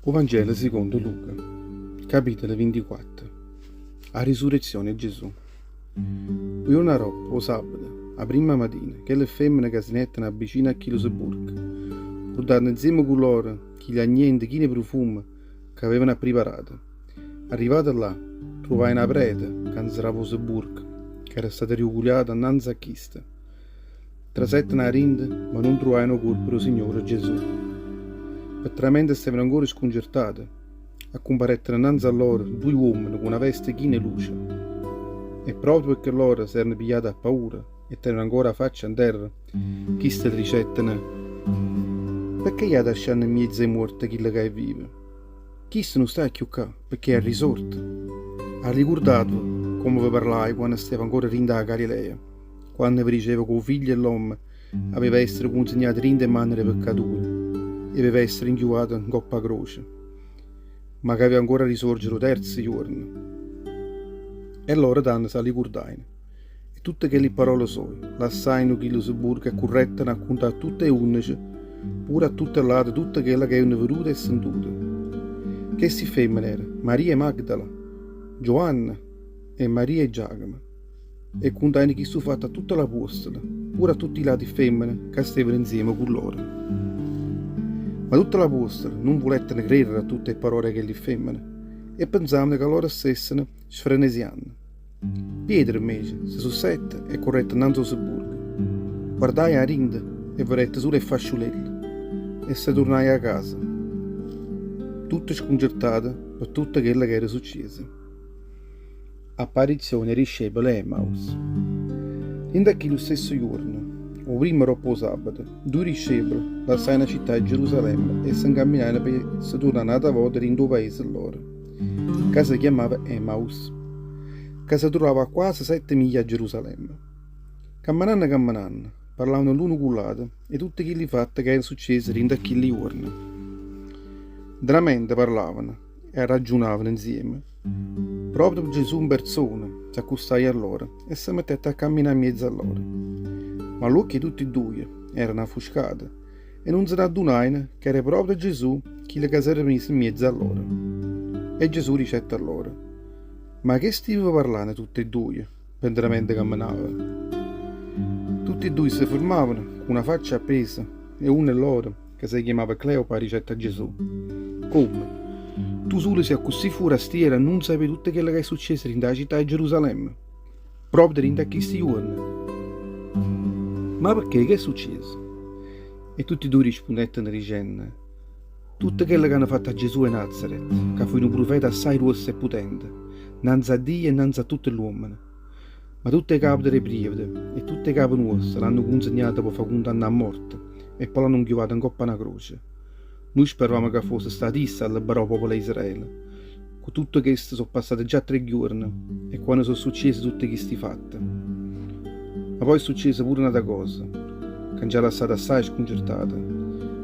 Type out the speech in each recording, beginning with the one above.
O Vangelo sicondo Luca, capitolo 24 A risurrezione 'e Gesù. O juorno aroppo, 'o sabbato, 'a primma matina, chelle femmene ca se n'jetteno avvicino a chillu sepulcro, purtanno nzieme cu loro chilli agniente chine 'e prufumme ca avevano appriparato. Arrivate là, truvajeno 'a preta ca nzerrava 'o sepulcro, ca era stata riuculiata annanze a chisto. Trasetteno 'a dinto, ma nun truvajeno 'o cuorpo d' 'o Signore Gesù. Pe tramente steveno ancora scuncertate, accumparettero 'nnanze a lloro duje uommene cu na veste china 'e luce. E proprio pecché lloro s'erano pigliate appaura e tenevano ancora 'a faccia 'nterra, chiste dicetteno, Pecché jate ascianno 'mmiezzo 'e muorte chillo ca è vivo? Chisto nun sta cchiù ccà, pecché è risorto. Arricurdateve comme ve parlaje quanno steva ancora dint' 'a Galilea. Quanno ve diceva ca 'o Figlio 'e ll'ommo aveva essere cunzignato dint' 'e mane d' 'e peccature e aveva essere 'nchiuvato 'ncopp' 'a croce, ma ca aveva ancora risorgere 'o terzo juorno. E lloro tanno s'allicurdajeno 'e tutte chelli pparole soje, lassajeno chillu sepulcro e currettero a cuntà a tutt' 'e unnece, pure a tutte ll'ate tutto chello ca avevano veduto e sentuto. Chesti femmene erano Maria 'e Magdala, Giovanna e Maria 'e Giacomo. E cuntajeno chistu fatto a tutte l'apuostole, pure a tutte ll'ati ffemmene ca steveno nzieme cu lloro. Ma tutte l'apuostole nun vulettero crerere a tutte 'e pparole 'e chelli ffemmene e penzavano ca loro stesseno sfrenesianno. Pietro, invece, se sussette e currette nnanze 'o sepulcro. Guardaje 'a dinto e vedette sulo 'e ffasciulelle e se turnaje 'a casa, tutto scuncertato pe tutto chello ca era succieso. Apparizione 'e discepole 'e Emmaus. Dint' a chillu stesso juorno, 'o primmo doppo 'o sabbato, duje discepole lassajeno 'a città 'e Gerusalemme e se 'ncamminajeno pe' se turnà n'ata vota dint' 'o paese lloro, ca se chiammava Emmaus, ca se truvava a quase sette miglia 'a Gerusalemme. Cammenanno cammenanno, parlavano l'uno cu ll'ato 'e tutte chilli fatte ca erano succiese dint' a chilli juorne. Ntramente parlavano e arraggiunavano 'nzieme, Proprio Gesù 'mperzona s'accustaje a lloro e se mettette a camminà 'mmiezzo a lloro. Ma ll'uocchie 'e tutt' 'e dduje erano affuscate e nun se n'addunajeno ca era proprio Gesù chillo ca s'era miso 'mmiezzo a lloro. E Gesù dicette a lloro, Ma che stiveve parlanno tutt' 'e dduje pe 'ntramente cammenaveve? Tutt' 'e dduje se fermavano cu na faccia appesa e uno 'e lloro, ca se chiamava Cleopa, dicette a Gesù, Comme? Tu sulo si accussì furastiero a nun sapé tutto chello ca è succieso dint' 'a città 'e Gerusalemme, proprio dint' a chisti juorne? Ma pecché, ch'è succieso? E tutti duje rispunnettero dicenno, Tutto chello c'hanno fatto a Gesù 'e Nazaret, ca fuje nu prufeta assaje gruosso e putente, 'nnanze a Dio e 'nnanze a tutte ll'uommene. Ma tutt' 'e cape d' 'e prievete e tutt' 'e cape nuoste l'hanno cunzignato p' 'o fa cundannà a morte e po' l'hanno 'nchiuvato 'ncopp' a na croce. Nuje speravamo ca fosse stato isso a liberà 'o popolo 'e Israele. Cu tutto chesto so' passate già tre ghiuorne 'e quanno so' succiese tutte chisti fatte. Ma po' è succiesa pure n'ata cosa, ca nce ha lassato assaje scuncertate.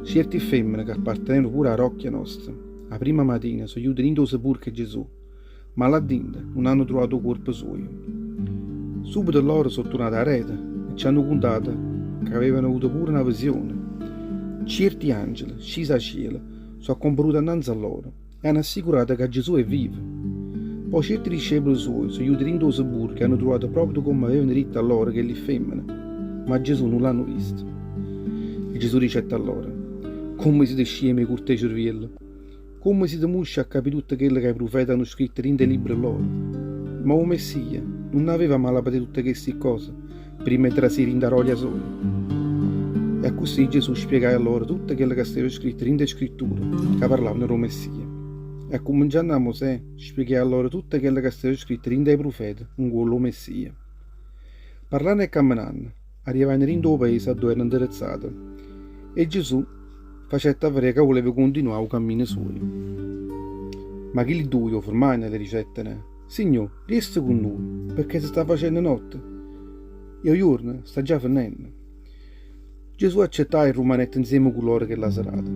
Cierti femmene ca appartenevano pure 'a rocchia nosta, 'a primma matina so' jute dint' 'o sepulcro 'e Gesù, Ma là dinto nun hanno truvato 'o cuorpo suojo. Subito lloro so' turnate aret e ce hanno cuntato ca avevano avuto pure na visione. Cierti angeli, scise 'a cielo, so' accumparute annanze a lloro e hanno assicurato ca Gesù è vivo. Po' cierti discepoli suoje so' jute dint' 'o sepulcro e hanno truvato proprio comme avevano ditto a lloro chelli femmene, ma Gesù nun l'hanno visto. E Gesù dicette a lloro, Comme site scieme 'e curte 'e cerviello! Comme site musce a capì tutto chello ca 'e prufete hanno scritto dint' 'e libbre lloro? Ma 'o Messia nun aveva malapatì tutte chesti ccose primma 'e trasì dint' 'a rolia soja? E accussì Gesù spiegaje a lloro tutto chello ca steva scritto dint' 'e Scritture ca parlavano d' 'o Messia. E accummincianno 'a Mosè, spiegaje a lloro tutto chello ca steva scritto dint' 'e prufete 'ncuollo 'o Messia. Parlanno e cammenanno, arrivajeno dint' 'o paese addò erano 'nderezzate e Gesù facette a verè ca vuleva cuntinuà 'o cammino suojo. Ma chilli duje 'o fermajeno e le dicetteno, Signò, rieste cu nuje, pecchè se sta facenno notte e 'o juorno sta già fenenno. Gesù accettaje e rummanette 'nzieme cu loro chella serata.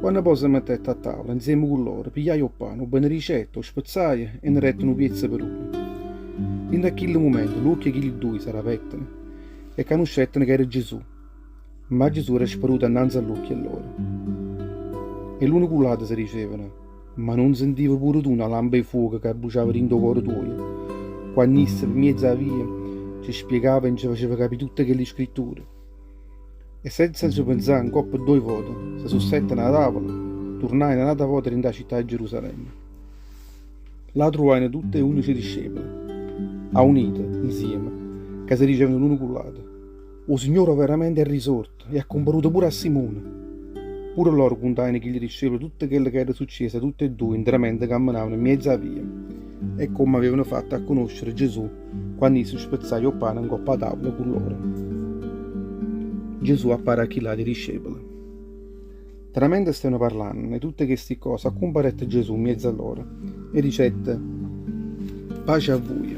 Quanno po' se mettette a tavola 'nzieme cu loro, pigliaje 'o pane, 'o benedicette, 'o spezzaje e ne dette nu piezzo pe uno. Dint' a chillu mumento ll'uocchie 'e chilli duje s'arapetteno e canuscetteno ca era Gesù. Ma Gesù era sparuto annanze a ll'uocchie lloro. E l'uno cu ll'ato se dicevano, Ma nun sentive pure tu na lampa 'e fuoco ca abbruciava dint' 'o core tuojo, quann'isso pe mmiez' 'a via ce spiegava e nce faceva capì tutte chelli scritture? E senza nce penzà ncopp' ddoje vote, se sussetteno 'a tavola, turnajeno n'ata vota dint' 'a città 'e Gerusalemme. Là truvajeno tutt' 'e unnece discepole, aunite nzieme, ca se dicevano l'uno cu ll'ato, 'O Signore overamente è risorto e è accumparuto pure a Simone! Pure loro cuntajeno chilli discepole tutto chello ca era succieso a tutt' 'e ddoje ntramente cammenavano mmiez' 'a via e comme avevano fatto a cunoscere Gesù quanno isso spezzaje 'o pane ncopp' 'a tavula cu loro. Gesù appare a chill'ati discepole. Tramente stevano parlanno 'e tutte chesti ccose, accumparette Gesù mmiez'a loro e dicette, Pace a vuje.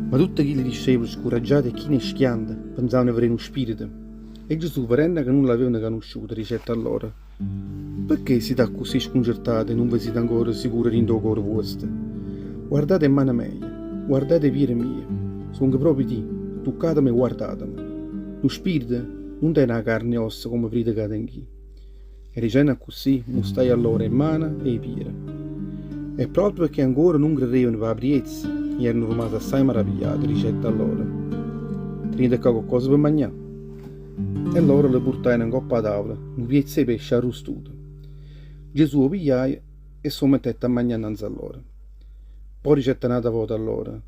Ma tutte chilli discepole, scuraggiate e chine 'e schiante, penzavano 'e vedé nu spirito. E Gesù, vedenno ca nun l'avevano canusciuto, dicette a loro, Pecché site accussì scuncertate e nun ve site ancora sicure dint' 'o core vuosto? Guardate 'e mmane meje, guardate 'e piede mieje, songo proprio i', tuccateme e guardateme. Nu spirito Nun tene 'a carne e ossa comme vrite ca tengh'i'. E dicenno accussì, mustaje a lloro 'e mmane e 'e piere. E proprio pecché ancora nun credevano p' 'a priezza e erano rumase assaje maravigliate, dicette a lloro, Tenite ccà coccosa pe magnà? E lloro le purtajeno ncopp' 'a tavula nu piezzo 'e pesce arrustuto. Gesù 'o pigliaje e s' 'o mettette a magnà nnanze a lloro. Po' dicette n'ata vota a lloro,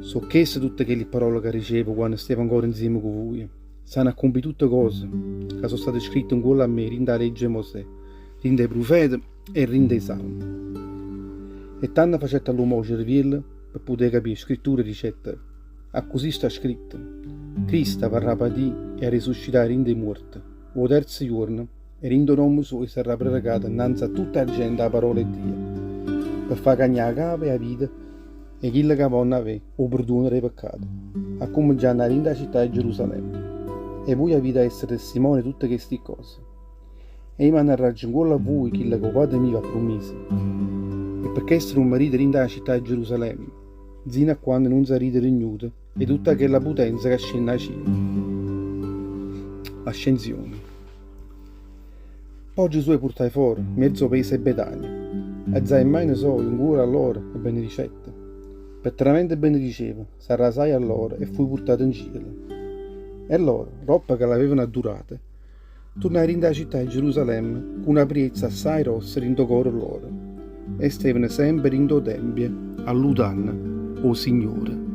So' cheste tutte chelli parole ca dicevo quanno stevo ancora nzieme cu vuje. S'hanno accumpì tutte cose ca so' state scritte ncuollo a me dint' 'a legge 'e Mosè, dint' 'e prufete e dint' 'e salme. E tanno facette allumà 'o cerviello pe putè capì 'e scritture e dicette, Accusì sta scritto, Cristo avarrà patì e arresuscità 'a dint' 'e muorte 'o terzo juorno e dint' 'o nomme suojo sarrà prerecata nnanze a tutta 'a gente 'a parola 'e Dio, pe fà cagnà 'a capa e 'a vita 'e chille ca vonno avè 'o perduono d' 'e peccate, accummincianno 'a dint' 'a città 'e Gerusalemme. E vuje avite 'a essere testimone 'e tutte chesti ccose. E io mannarraggio ncuollo a vuje chillo ca 'o Pate mio v'ha prummiso. E pe chesto rummanite dint' 'a città 'e Gerusalemme, nzino a quanno nun sarrite rignute 'e tutta chella putenza ca scenne 'a cielo. Ascenzione. Po' Gesù 'e purtaje fore, mmiez' 'o paese 'e Betania, aizaje 'e mmane soje 'ncuollo a loro e benedicette. Pe tramente benediceva, s'arrasaje 'a loro e fuje purtato 'ncielo. E loro, doppo ca l'avevano addurate, turnaje dint' 'a città 'e Gerusalemme cu na priezza assaje grossa dint' 'o core loro, e stevano sempe dint' 'o tempio alludanno 'o Signore.